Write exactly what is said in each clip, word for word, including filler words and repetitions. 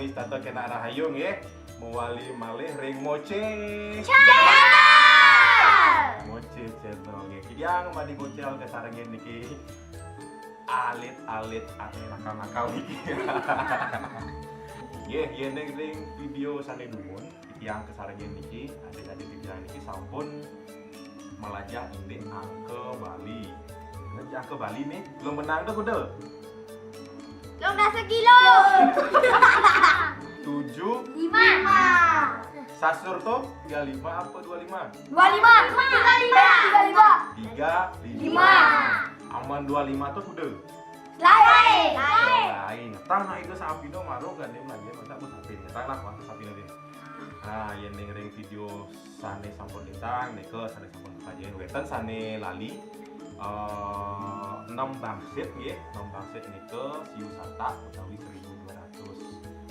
Wis tata kena rahayu nggih. Mawali malih ring Moce. Moce Channel nggih. Titiang Madi Kocel kasarengin niki alit-alit ane nakal-nakal niki. Nggih, yen ring video sane dumun, titiang kasarengin niki, adik-adik titiang niki sampun malajah indik angka Bali. Indik angka Bali nih, lumenang to kuda? Lumenang sekilo. Tujuh. Lima. Sasur to tiga lima apa dua lima? Dua lima. Tiga lima. Tiga lima. Lima. Aman dua lima to kuda? Lain. Lain. Tang nah itu sapi to maro gandeng lagi masa aku sapi. Tang nah waktu sapi nanti. Nah, yen ning ring video sane sampun lintang nika sane sampun kajen weten sane lali eh enam bangsit nggih, enam bangsit nika siu satak utawi seribu dua ratus.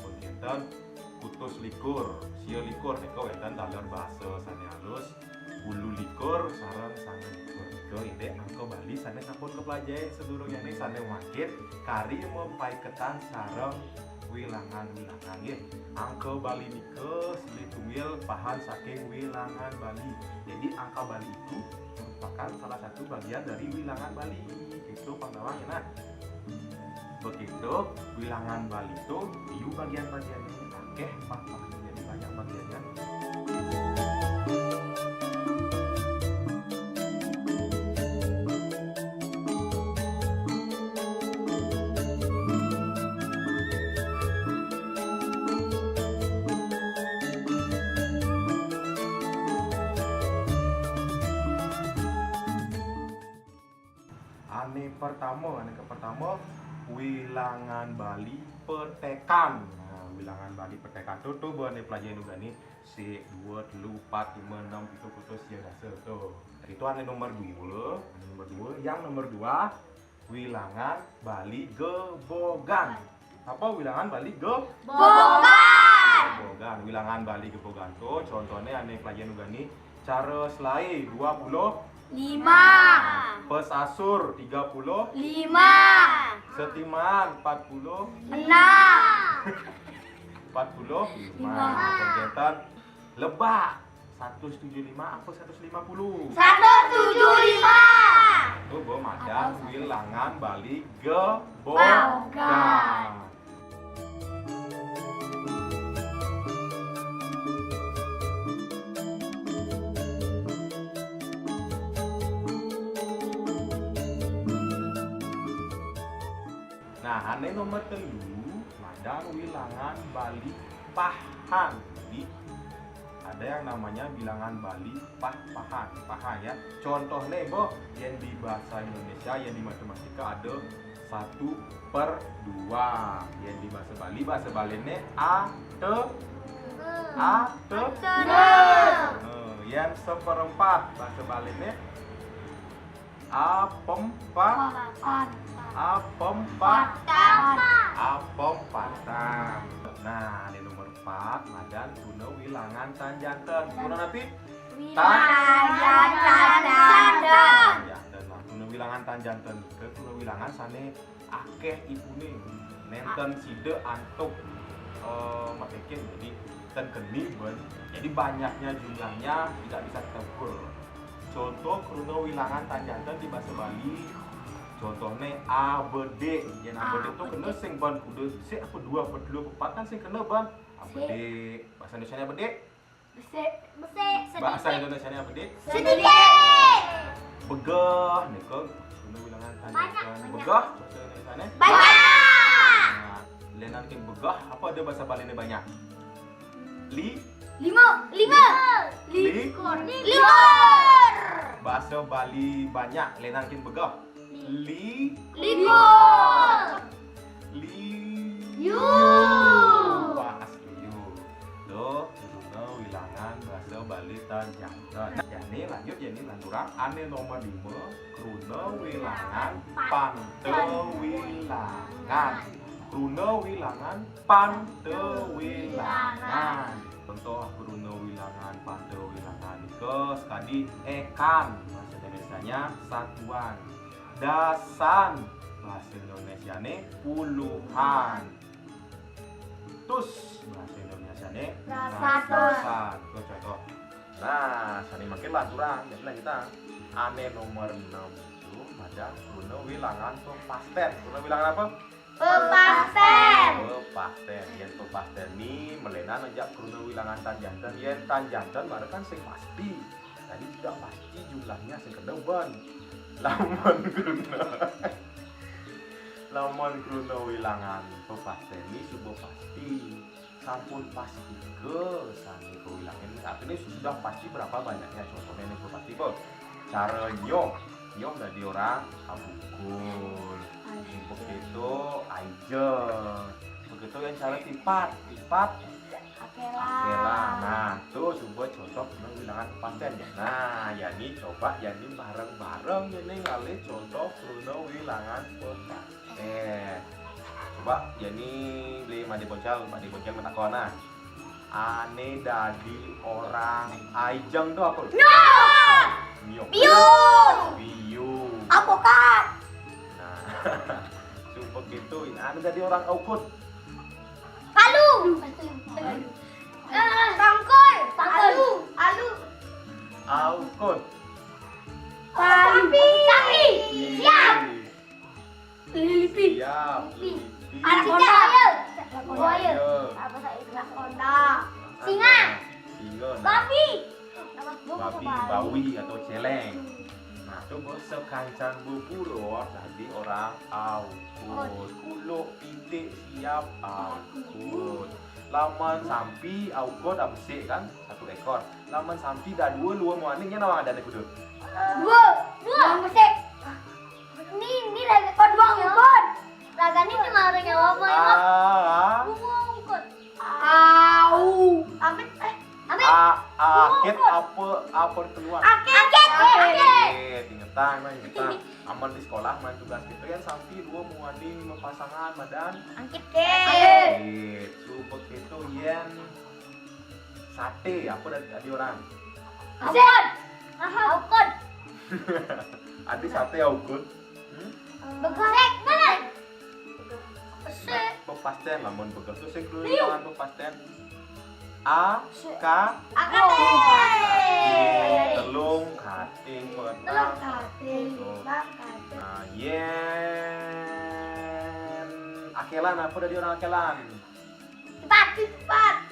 Pun kinten kutus likur, sia likur nika weten taler basa sane alus, bulu likur sareng sangang likur. Nika indik angka Bali sane sampun kaplajahin sadurungnyane sane mangkin kari mapaiketan sareng wilangan-wilangan nggih. Angka Bali nika silih tunggil pahan saking wilangan Bali. Jadi angka Bali itu merupakan salah satu bagian dari wilangan Bali. Itu pang tawang ya nah. Begitu wilangan Bali itu liu bagian-bagiannya akeh pang jadi banyak bagiannya. Ane pertama, ane ke pertama, wilangan Bali petekan. Nah, wilangan Bali petekan tu tu ane pelajaran juga nih. Sik, dua, telu, empat, lima, enam, pitu, kutus, sia, dasa. Tuh. Itu ane nomor dua, ane nomor dua. Yang nomor dua, wilangan Bali gebogan. Apa wilangan Bali ge? Bogan. Gebogan. Wilangan Bali gebogan tuh contohnya ane pelajaran juga nih. Cara selai dua puluh. Lima. Pesasur tiga puluh. Lima. Setiman empat puluh. Enam. Empat puluh lima. Lima. Kegiatan lebak seratus tujuh lima apa seratus lima puluh? Seratus tujuh lima. Tuh, bo madan wilangan Bali gebogan. Bogan. Nah, ane nomor telu, madan wilangan Bali pahan. Jadi, ada yang namanya bilangan Bali pah-pahan. Pahan ya. Contohnya, boh, yang di bahasa Indonesia, yang di matematika ada satu per dua. Yang di bahasa Bali, bahasa Balinya a te, a te. Nah, yang seperempat, bahasa Balinya apempat. Apempat. Apempatan. Nah, di nomor empat, madan kruna wilangan tan janten. Kruna napi? Tan janten. Tan janten. Nah, kruna wilangan tan janten nika kruna wilangan sane akeh ipune. Nenten sida antuk eh, matekin. Jadi, ten keni ben. Jadi, banyaknya jumlahnya tidak bisa kita ukur. Contoh kruna wilangan tan janten di bahasa Bali. Contohnya abedik. Yen abedik tuh kena sing ban kuda sik apa dua apa telu apa empat kan sing kena ban. Abedik. Bahasa Indonesia abedik. Besik. Besik. Bahasa Indonesia abedik. Sedikit. Begah nika kruna wilangan tan janten. Begah bahasa Indonesia banyak. Nah, lenan king begah apa ada bahasa Bali ini banyak? Li Lima. Lima. Li- Likur. Likur. Bahasa Bali banyak, lenan kin begah. Li. Likur. Li. Yu. Pas liu. Tuh, kruna wilangan bahasa Bali tan janten. Jani lanjut, jani lanturang. Ane nomor lima, kruna wilangan panta wilangan. Kruna wilangan panta wilangan. Contoh kruna wilangan panta wilangan nika sakadi ekan, bahasa Indonesianya satuan. Dasan, bahasa Indonesianya puluhan. Ratus. Bahasa Indonesianya ratusan. Ratusan. Itu contoh. Nah, sané mangkin lanturang. Jadi lah kita ané nomor enam itu ada kruna wilangan pepasten. Kruna wilangan apa? Pepasten. Pepasten. Yén pepasten ni melénan ajak kruna wilangan tan janten. Yén tan janten mara kan sing pasti. Jadi tidak pasti jumlahnya sing kedua. Lamun kruna. Lamun kruna wilangan pepasten ni suba pasti. Sampun pasti ke sami kawilangin. Artinya sudah pasti berapa banyaknya. Contohnya ini pasti, Bos. Cara nyoh. Nyoh dadi orang abungkul. Begitu aja. Begitu yang cara tipat. Tipat. Akéla. Akéla. Nah, tuh suba contoh wilangan pepasten ya. Nah, yani coba yani bareng-bareng yani ngalih contoh kruna wilangan pepasten. Coba yani beli Made Boncel, Made Boncel matakon nah. Ané dadi orang aijeng tuh apa? Nyoh. Nyoh. Biung. Biung. Apokat. Nah, sumpah gitu. Ané dadi orang aukut. Palu. Eh, tangkul. Tangkul. Alu. Alu. Aukut. Palu. Sapi. Sapi. Siap. Lilipi. Siap. Lilipi. Lilipi. Anakonda. Cicak buaya. Cicak buaya. Apa saya anakonda? Singa. Singa. Nah. Babi. Babi, bawi atau céléng. Nah, itu bos sekancan bubur tadi orang aukut. Kuluk pitik siap aukut. Lamun sampi aukut abesik kan satu ekor. Lamun sampi dah dua, dua muaning nya nawang adané kudu. Dua. Dua. Dua besik. Ini, ini lagi kok dua aukut. Laganya cuma ada nyawa apa ya? Ah. Dua aukut. Au. Amit, eh, amit. A, akit apa, apa keluar? Akit. Akit. Akit. Ingetan, nah, ingetan. Amun di sekolah main tugas gitu kan sampi dua muani mapasangan madan. Angkit. Angkit. Sumpah gitu yén saté apa dadi, dadi orang? Aukut. Aukut. Adi saté aukut. Hmm? Begesik. Begesik. Pepasten lamun begesik tuh sing dulu. Ayo. Jangan pepasten. A, K, A K T. Telung, kating, petang. Telung, kating, petang, kating. Nah, yén akélan apa dadi orang akélan? Cepat, cepat.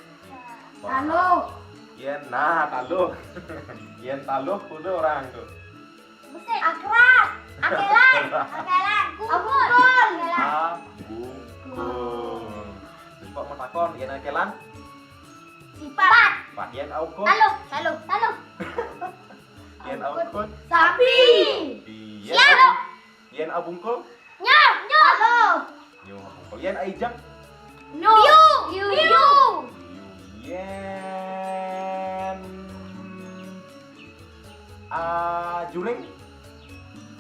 Taluh. Yén, nah, taluh. Yén taluh kudu orang tuh. Akrab. Akélan. Akélan. Kumpul. Abungkul. Abungkul. Coba mau takon, yén akélan? Sipat. Sipat, yén aukut? Taluh, taluh, taluh. Yén aukut? Sapi. Iya. Siap. Yén abungkul? Nyoh, nyoh. Taluh. Nyoh abungkul. Yén aijeng? Nyoh. Biu. Biu. Biu. Yén ah, juring?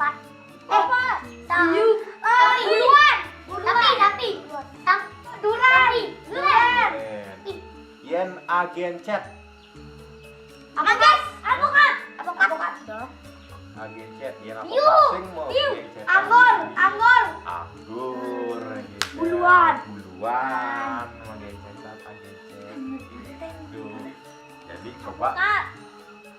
Pat. Eh, apa? Sa-, biu. Eh, buluan. Buluan. Sapi, sapi. Sam-, duran. Sapi. Duran. Duran. Ih. Yén agén cét? Apokat. Apokat. Apokat. Agén cét, yén apa? Biu. Sing mau biu. Agén cét. Anggur, anggur. Anggur, agén cét. Buluan. Buluan, agén cét, agén cét. Tuh. Jadi coba. Apokat.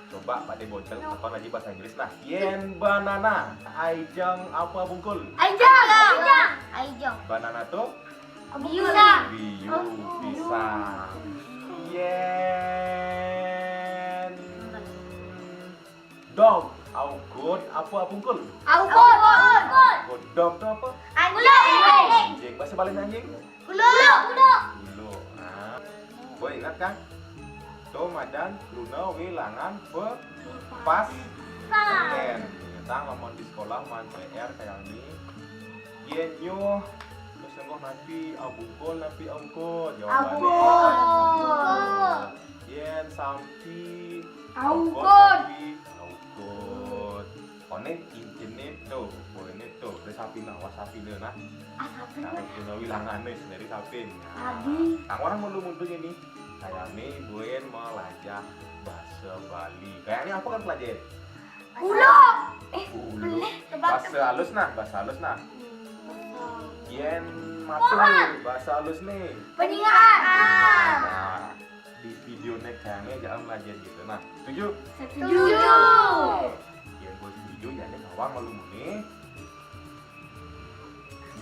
Coba Pak De Bonceng takon lagi bahasa Inggris nah. Yén banana, aijeng apa bungkul? Aijeng. Aijeng. Aijeng. Banana tuh? Biu. Biu, pisang. Yén dog, aukut apa bungkul? Aukut. Aukut. Dog tuh apa? Anjing. Anjing. Bahasa Bali anjing? Kulo. Kulo. Kulo. Nah. Boy ingat kan? Tuh madan kruna wilangan pepasten. Tang lamun di sekolah main P R kayak ini. Yén nyoh terus nenggoh napi abungkul napi aukut. Jawabannya abungkul. Yén sampi aukut. Aukut napi aukut. Koné intiné tuh, poinné tuh, dari sapi nah, wah sapi nah. Ah, sapi nah. Nah, guna wilangané sendiri sapi. Nah, tang orang mau mundur ini. Kayaknya buin melajah bahasa Bali. Kayaknya apa kan pelajari? Ulo. Eh, ulo. Bahasa halus nah, bahasa halus nah. Yén Matur, bahasa halus nih. Peningakan. Nah, di video next kayaknya jangan belajar gitu. Nah, setuju? Setuju. Ya, gue setuju ya, ini bawang malu muni.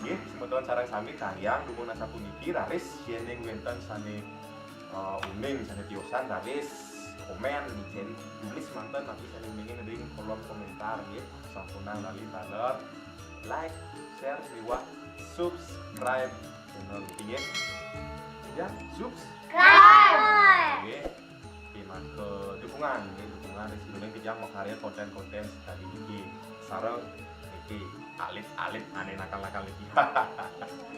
Nggih, semeton sareng sami kayang dumun sapuniki raris yéning wénten sané eh, uning, sané tiosan raris komén, ijén tulis manten napi sané uningé ring kolom koméntar nggih. Sampunang lali taler like, share, miwah subscribe channel niki nggih. Ya, subscribe. Nggih. Oke, mangke dukungan, nggih, dukungan ring sadurungé kejang makarya konten-konten tadi niki. Sareng niki alit-alit ané nakal-nakal niki.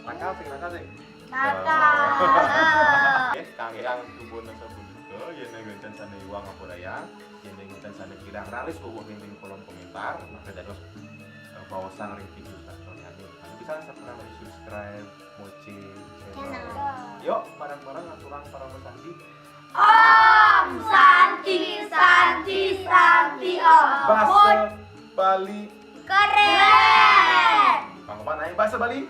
Nakal sing nakal sing. Nakal. Nggih, kangge yang dumun sapunika, yén wénten sané iwang apa daya, yén wénten sané kirang raris weweh ring kolom koméntar, maka dados eh, baosang ring video selanjutnya. Bisa sampunang subscribe, moci, channel. Channel. Yuk, bareng-bareng aturang parama santi. Om Santi, Santi, Santi, Om. Basa Bali. Keren. Bang Pan, ayo basa Bali.